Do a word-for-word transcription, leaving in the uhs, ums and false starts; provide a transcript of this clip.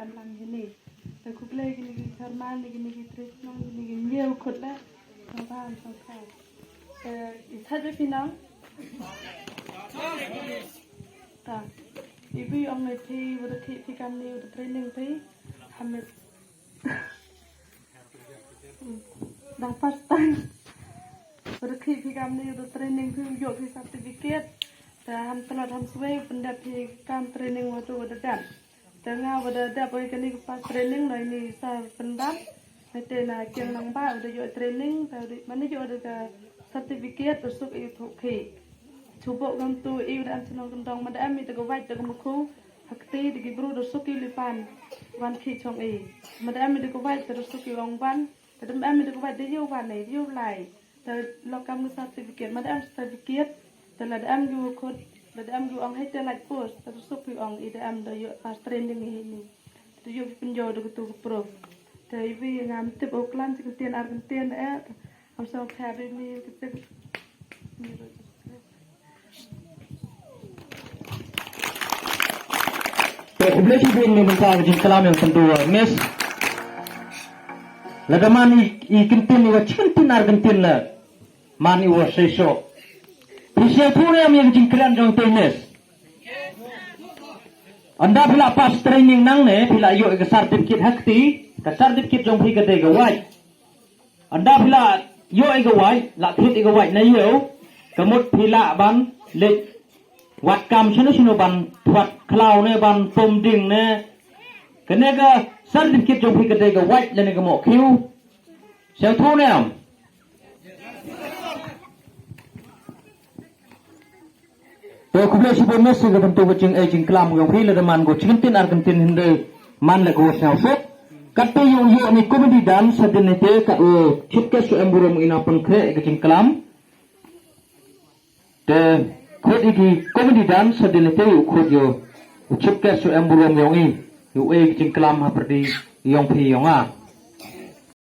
Kan lang hini. Te khublei kine ki chairman, kine ki trei chnong, kine ki ñiew khut le. Song khan, song khan. Te i thait ba phi nang. Ta. I bi ong ne phi, wa da khi phi kam ni, wa da training phi. Hamit. Dang first time. Wa da khi phi kam ni, wa da training phi, yoh phi certificate. Te ham tlot ham swai, pyndep phi kam training wa tu wa da dep. Te nga wa da dep oi kani ka pass training na ini sa pyndap. Mete na kiang nang ba wa da yoh training, te wa da, mane yoh da ka certificate, da suk i thoh khi. Chubok gam tu i wa da am chnong kyndong, ma da am i da ka wait da ka mukhu. Hakti da ki bru da suk i lipan. Wan khi chong i. Ma da am i da ka wait da suk i ong wan. Te da am i da ka wait da yoh wan i, da yoh lai. Te lok kam ka certificate, ma da am certificate, te la da am ki wa khut, la da am ki wa ong hei te lait post, te da suk ki ong i da am da yoh pass training i ni. Te da yoh ki pynjoh da ka tu ka proof. Te i wi ngam tip u klan chi kyntien ar kyntien eh, am song kha ri mi ka tip. Te khublei shibun mynta ka jingklam ïa u tyntu Miss. Lada man i, i kyntien i wa chi kyntien ar kyntien la. Man i wa sei so. Phi sngewthuh ne em ïa ka jingkren jong te Miss. Ynda phi la pass training nangne phi la ïoh ïa ka certificate ha kti, ka certificate jong phi ka dei ka wait. Ynda phi la ïoh ïa ka wait, la thied ïa ka wait na ïew, ka mut phi lah ban leit wad kam shano shano ban wad khlaw ne ban pom ding ne. Kane ka certificate jong phi ka dei ka wait lane ka mohkhiew. Sngewthuh ne em? Te khublei shibun Miss ïa ka bynta ka jingeh jingklam jong phi, lada man ko chi kyntien ar kyntien hynrei man leh ko sngewsuk. Katto ïa u ïoh ni comedy dance hadien te ka u chief guest u em burom i na pynkhreh ïa ka jingklam. Te khot ïa ki comedy dance hadien te u khot ïa u chief guest u em burom jong i. Ïa u ei ka jingklam ha pyrdi jong phi jong nga.